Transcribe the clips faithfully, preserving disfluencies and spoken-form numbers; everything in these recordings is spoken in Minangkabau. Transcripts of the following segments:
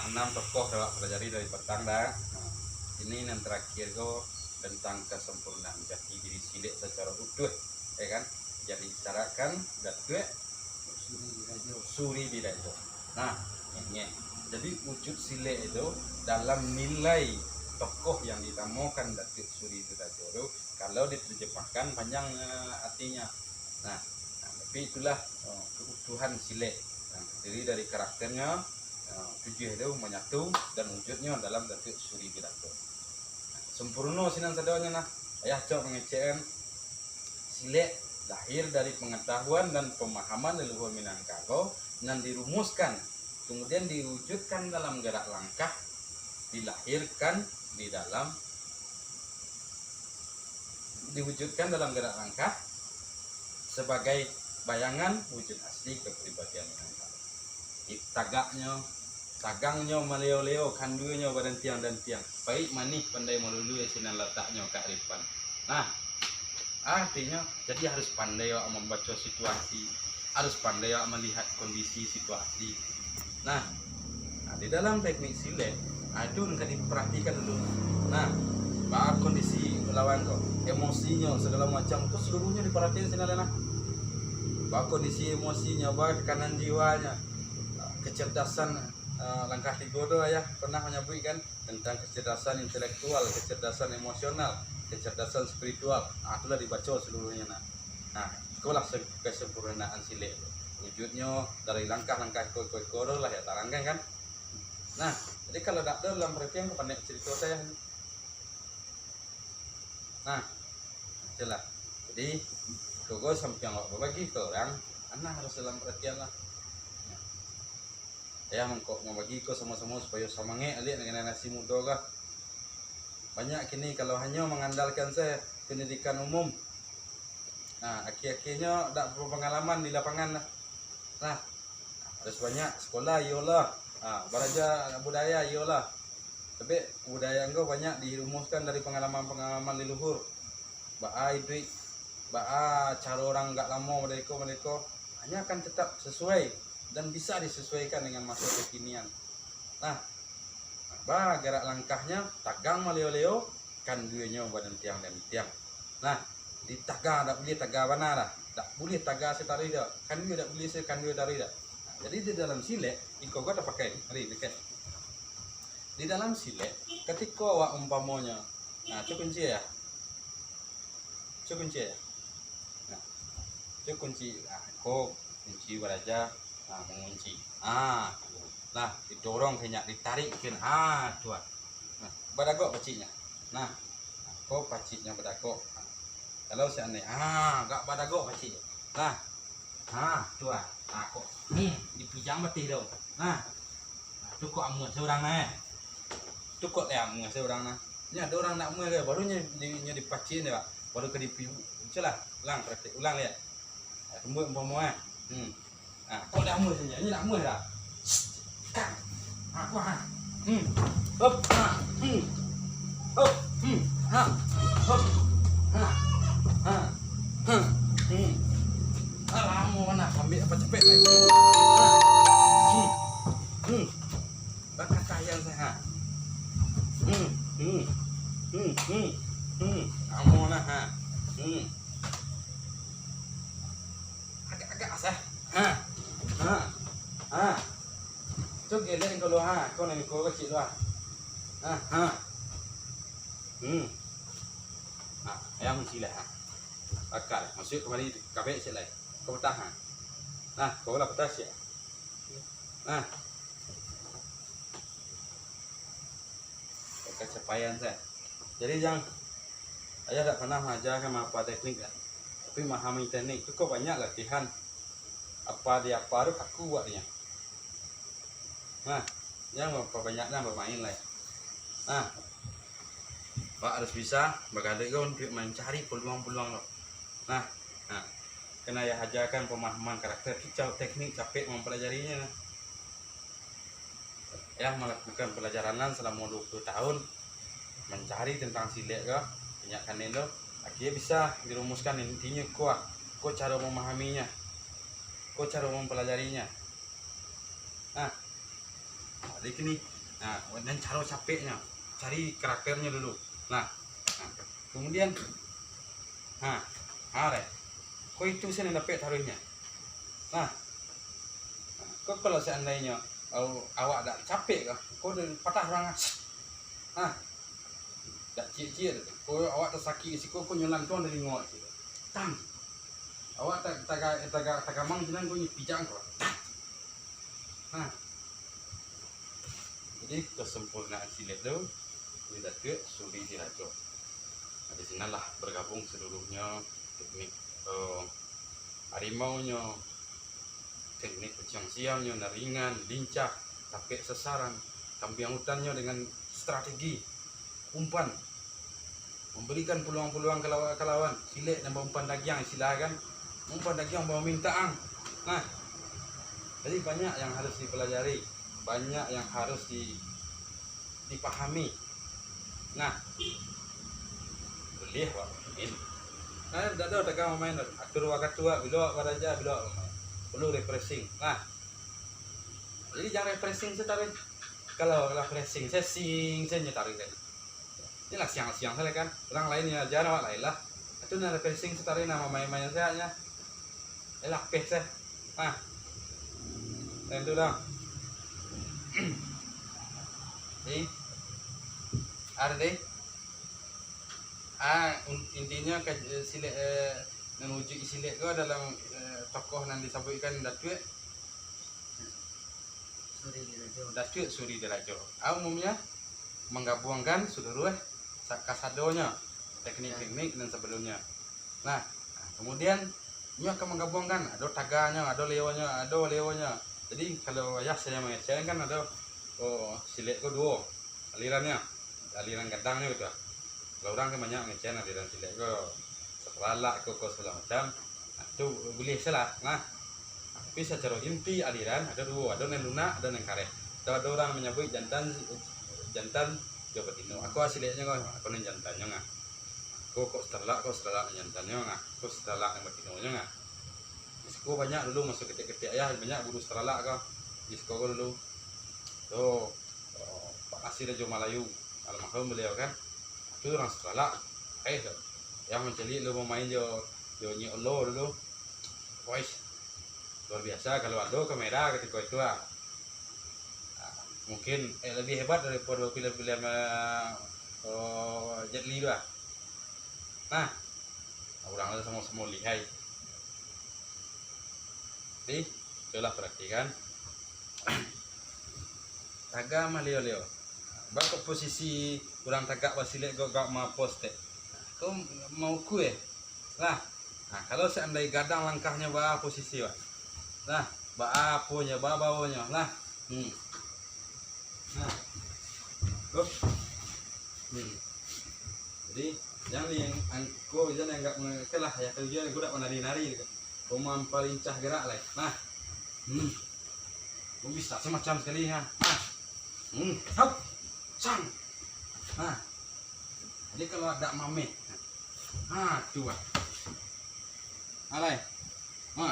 Anam tokoh lah awak palajari dari patang dah. Nah, ini nan tarakhir ko tentang kesempurnaan jati diri silek secara utuh, ya kan? Yang diisyaratkan Datuak Suri Birajo. Nah, ingat. Jadi wujud silek itu dalam nilai tokoh yang ditamokan Datuak Suri Birajo tu, kalau diterjemahkan panjang, eh, artinya. Nah, nah, tapi itulah, eh, keutuhan silek yang terdiri dari karakternya, eh, tujuh itu menyatu dan wujudnya dalam Datuak Suri Birajo. Nah, sempurna sinan sadonyo nah. Ayah cok mangecek kan, silek lahir dari pengetahuan dan pemahaman leluhur Minangkabau nan dirumuskan, kemudian diwujudkan dalam gerak langkah, dilahirkan di dalam diwujudkan dalam gerak langkah sebagai bayangan wujud asli kepribadian Minangkabau. Tagaknyo, tagangnyo maleo-leo, kanduanyo badantiang-dantiang, paik manih pandai malului sinan lataknyo kearifan. Nah, artinyo, jadi harus pandai awak mambaco situasi, harus pandai awak malihat kondisi situasi. Nah, nah, di dalam teknik silek, nah, itu ka diperhatikan dulu. Nah, baa kondisi lawan ko, emosinyo, segala macam tu, seluruhnyo diperhatikan sinan lah. Baa kondisi emosinyo, baa tekanan jiwanyo, kecerdasan, eh, langkah tigo tu, ayah pernah manyabuik kan, tentang kecerdasan intelektual, kecerdasan emosional, kecerdasan spiritual. Ah, itulah dibaco seluruhnyo nah. Nah, ikolah se-, kesempurnaan silek tu. Wujudnyo dari langkah-langkah iko, iko, iko tu lah ya tarangkan kan. Nah, jadi kalau dak ado dalam paratian ko, pandai carito sajo. Nah, itulah. Jadi, iko ko sampiang awak babagi ka urang, anah harus dalam paratian lah. Nah. Ayah mangko mambagi ko samo-samo supayo samangek aliak nan generasi mudo ko. Banyak kini kalau hanyo mangandalkan se pendidikan umum. Nah, akhir-akhirnyo dak bapangalaman di lapangan lah. Nah, harus banyak sekolah, iyolah. Ha, baraja budaya, iyolah. Tapi budaya ko banyak dirumuskan dari pangalaman-pangalaman leluhur. Baa iduik, baa caro urang agak lamo, madeko, madeko, hanyo akan tetap sesuai dan bisa disesuaikan dengan maso kekinian. Nah, baa gerak langkahnyo, tagang maleo-leo, kanduanyo badantiang-dantiang. Nah, ditaga, dak buliah taga bana dah, dak buliah taga sataruih dah, kandua dak buliah sakandua taruih dah. Nah, jadi di dalam silek, iko ko tapakai, mari, dekat. Di dalam silek, katiko awak umpamonyo, nah, tu kunci ya. Tu kunci ya. Nah, tu kunci. Nah, ko kunci baraja, nah, mangunci. Ah, nah, didorong ka nyo, ditarik ka nyo. Ah, tu ah. Nah, badagok paciknyo. Nah, ko paciknyo badagok. Nah, kalau seandai, ah, agak badagok pacik. Nah, Ha, tu ah. Ha, kok. Hmm, dipijang batih tu. Nah. Nah, tu kok amuah se urang nah, eh. Tu kok deh amuah se urang nah. Nyo ado urang nak amuah ke, baru nyo di, nyo dipacik deh, Pak. Baru ka dipi-, cubolah, ulang, praktek, ulang lihat. Ha, tumbuak umpamo, eh. Hmm. Ha, kok deh amuah se nyo, nyo nak amuah dah. Aku, ha. Hmm. Hop, ha. Hmm. Hop, hmm. Ha. Hop. Ha. Ha. Hmm. Hmm. Ah, lamo bana, ambiak apo capek lai. Ha. Hmm. Hmm. Bakatah yang sehat. Hmm. Hmm. Hmm. Hmm. Hmm. Lamo nah, ha. Hmm. Agak-agak sah. Ha. Ha. Ha. Tu gelek kalau ha, kau nak mikau kecil tu ah. Ha, ha. Hmm. Ha, ayam silah ha. Bakal. Masuk kembali kabek cek lai. Kau petah ha. Nah, kau lah petah siap. Nah. Bakal capaian saya. Jadi yang ayah tak pernah mengajarkan apa teknik kan. Tapi memahami teknik tu kau banyak latihan. Apa di apa tu kaku buat dia. Nah, jangan berbanyak lah bermain lah. Nah, awak harus bisa bagaduh untuk mencari peluang-peluang tu. Nah, nah, kena ayah ajarkan pemahaman karakter tu, teknik capek mempelajarinya. Nah. Ayah melakukan pelajaran nan selama dua puluh tahun, mencari tentang silek ko, banyak kanin tu, akhirnya bisa dirumuskan intinyo ko, ko caro memahaminya, ko caro mempelajarinya. Nah, Jadi kini, nah, nan caro capeknyo, cari karakernyo dulu. Nah, nah, kemudian, nah, nah, deh. Ko itu sajo nan dapek taruihnyo. Nah, nah, ko kalau seandainyo, au-, awak dak capek ko, ko patah urang. Nah, dak ciek-ciek, ko awak tasakik siko, ko nyo lantuang dari ngok. Tang. Awak ta-, taga-, taga-, tagamang sinan, ko nyo pijak ko. Tang. Nah. Jadi, kesempurnaan silek tu di Datuak Suri Dirajo. Nah, di sinanlah bergabung seluruhnyo teknik, eh, harimaunyo, teknik kuciang siamnyo, nan ringan, lincah, capek sasaran, kambiang utannyo dengan strategi umpan, memberikan peluang-peluang ka lawa-, ka lawan. Silek nan baumpan dagiang, istilah kan, umpan dagiang bamintaan. Nah, jadi banyak yang harus dipelajari, banyak yang harus di-, dipahami. Nah, buliah awak main. Nah, dak ado tagang main, atur wakatu awak, bilo awak baraja, bilo awak main. Perlu refreshing. Nah, jadi jan refreshing sajo taruih. Kalau lah refreshing, sesing sajo taruih tadi. Inilah siang-siang sajo kan. Urang lain yang aja, awak lain lah. Itu nan refreshing sajo taruih, nan main-main sajo. Eh, lapeh sajo. Nah. Lain tu dah. Jadi, ada deh. Ah, un-, intinyo ka-, silek, eh, nan wujuik silek ko adalah, eh, tokoh nan disabuikkan Datuak Suri Dirajo. Datuak Suri Dirajo. Ah, umumnyo manggabuangkan saluruah sa-, kasadonyo, teknik-teknik nan sabalumnyo. Nah, kemudian inyo akan manggabuangkan, ado taganyo, ado leonyo, ado leonyo. Jadi, kalau wayah sajo mangecek kan ado, oh, silek ko duo alirannyo, aliran gadangnyo gitu. Kalau urang kan banyak mangecek aliran silek ko, saparalak ko, ko sagalo macam. Nah, tu buliah sajo lah. Nah, tapi sacaro inti aliran ado duo, ado nan lunak, ado nan kareh. Atau ado urang manyabuik jantan, jantan jo batino. Ako sileknyo ko, ako nan jantannyo ngah. Ko, ko saparalak, ko saparalak nan jantannyo ngah. Ko saparalak nan batinonyo ngah. Di siko banyak dulu maso ketek-ketek ayah, banyak guru saparalak ko. Di siko ko dulu. Tu, eh, Pak Nasir Rajo Malayu, almarhum baliau kan. Tu urang saparalak. Eh, yang mancaliak lo bamain jo, jo Nyi Olo dulu. Wais, luar biasa kalau ado kamera katiko itu ah. Ah, mungkin, eh, lebih hebat daripada film-film, eh, oh, Jet Li tu ah. Nah, urang tu samo-samo lihai. Jadi, cubolah paratikan. Taga mah lio-lio. Baa kok posisi urang tagak basilek kok gak mapos tek. Kau mauku eh? Lah. Nah, kalau seandai gadang langkahnyo, baa posisi, Pak? Nah, baa aponyo, baa bawonyo. Lah. Hmm. Nah. Tuh. Hmm. Jadi, jangan yang angko, jangan anggap mengekeh lah, ya, kalau dia kuda menari-nari gitu. Kau mampalincah gerak lah. Nah. Hmm. Kau bisa semacam sekali, ha. Nah. Hmm. Hap. Sang. Nah. Jadi kalau ada mameh. Ha, tu ah. Alai. Ha.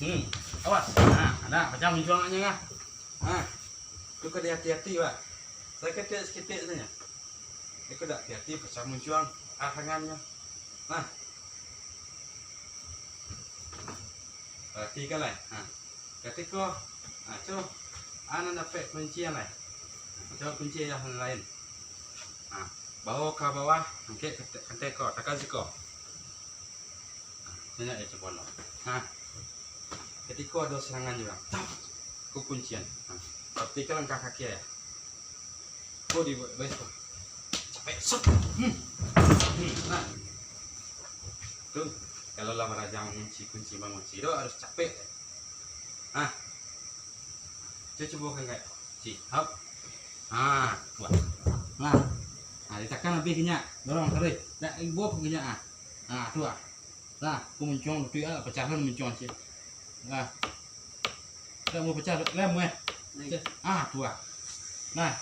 Hmm. Awas. Ha, ada pacah muncuang nyo ah. Ha. Tu ka dihati-hati, Pak. Saketek-saketek sajo. Iko dak hati-hati pacah muncuang ah tangannyo. Nah. Paratikan lai. Ha. Katiko, ha, co, anan dapek kuncian lai. Coba kunci yang lain. Ha. Bawa ka bawah, angkek kate-, katiko, takan siko. Banyak ya cubo lo. Ha. Katiko ado sarangan juo. Tap. Ko kuncian. Ha. Tapi kan langkah kaki ya. Ko di bawah tu. Capek. Sep. Hmm. Hmm. Nah. Tu, kalau lah marajang kunci-kunci mangunci tu harus capek. Nah. Cubo, cubo kan kayak. Ci, hap. Ha, buah. Nah. Nah, ditakan habis kenyak. Dorong taruih. Dak ibo kenyak ah. Nah, tu ah. Nah, aku muncuang lutuik ah, pacah lah muncuang cik. Nah. Dak mau pacah lem eh. Ah, tu ah. Nah.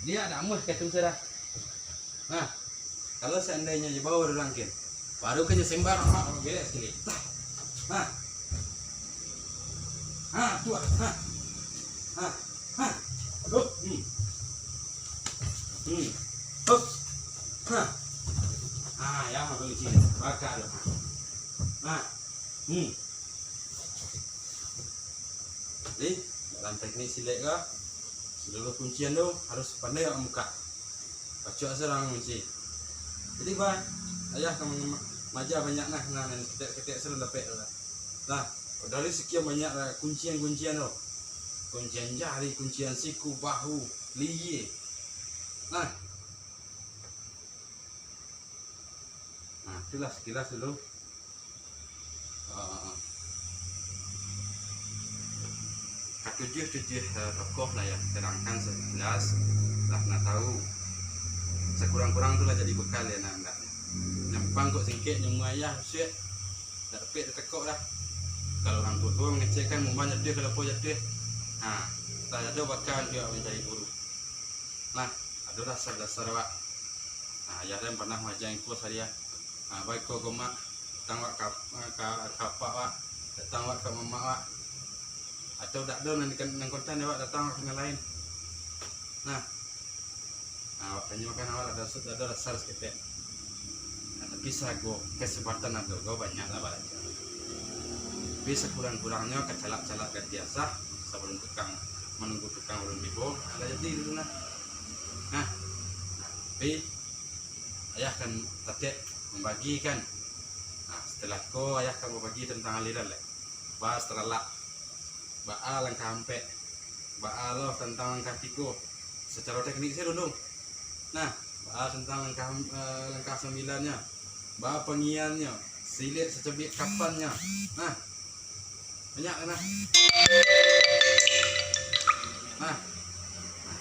Dia dak mau kayak tu sudah. Nah. Kalau seandainya je bawa orang kin, baru kan je sembar, ha, gelek sekali. Nah. Ha, tu ah. Ha. Ha. Ha. Hup. Hmm. Hmm. Hup. Ha. Ah, ya, apa licin? Bakar. Ha. Hmm. Jadi, dalam teknik silek ko, saluruh kuncian tu harus pandai awak mambukak. Pacok surang kunci. Jadi, bah, ayah ka ma-, maaja banyak nah, nah, nan ketek-ketek surang dapek tu lah. Nah, dari sekian banyak lah kuncian-kuncian tu. Kuncian jari, kuncian siku, bahu, lihia. Nah. Nah, itulah sekilas dulu. Ah, katujuah-tujuah, eh, tokoh lah ya, terangkan sekilas, lah nak tahu. Sakurang-kurang tu lah jadi bekal ya, nak, nak. Nyampang kok singkek, nyamuah ayah, usuak. Tak dapek, tak tekok dah. Kalau urang tuo-tuo mangecekkan, mumbang jatuah, kalapo jatuah. Ha, tak ado bakal dia mencari guru. Nah, ado dasar-dasar awak. Nah, ayah den pernah maaja iko sariah. Nah, baik ko gomak, datang awak ka, ka, ka apak awak, datang awak ka mamak awak. Atau dak ado nan, nan kontan awak, datang awak ka nan lain. Nah, nah, awak tanyokan awak lah, dasar, ado dasar saketek. Nah, tapi sago kesempatan ado ko, banyak lah balajar. Tapi sakurang-kurangnyo kacalak-calak ganti asah, sabalun tukang, manunggu tukang ulun tibo, nah, lah jadi dulu nah. Nah, nah, tapi ayah kan tatek mambagikan. Nah, setelah ko ayah kan babagi tantang aliran lai. Baa salalak, baa langkah ampek, baa lo tantang langkah tigo. Sacaro teknik sajo dulu. Nah, baa tantang langkah, eh, langkah sambilannyo, baa pangiannyo, silek sacabiak kapannyo. Nah, banyak lah nah. Nah. Nah,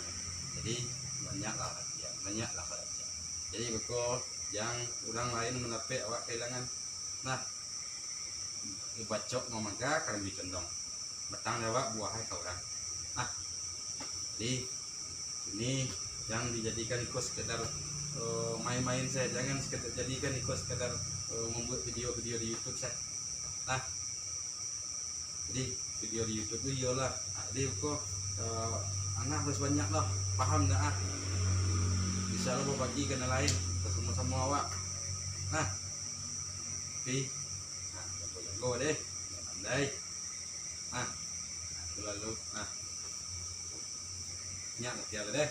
jadi banyak lah latihan, banyak lah balajar. Jadi beko, jan urang lain mandapek awak kailangan. Nah, bacok mamaga karambia condong. Batang dek awak buah ai ka urang. Nah, jadi, ini jan dijadikan iko sekedar, eh, main-main sajo, jangan sekedar jadikan iko sekedar, eh, mambuek video-video di YouTube sajo. Nah, jadi video di YouTube tu iyolah. Nah, jadi ko, eh, anak harus banyak lah paham dah, ah. Bisa lo babagi ka nan lain, basamo-samo awak. Nah, tapi, nah, jago-jago deh, pandai. Nah, nah, itu lalu, nah. Nyak latihan deh.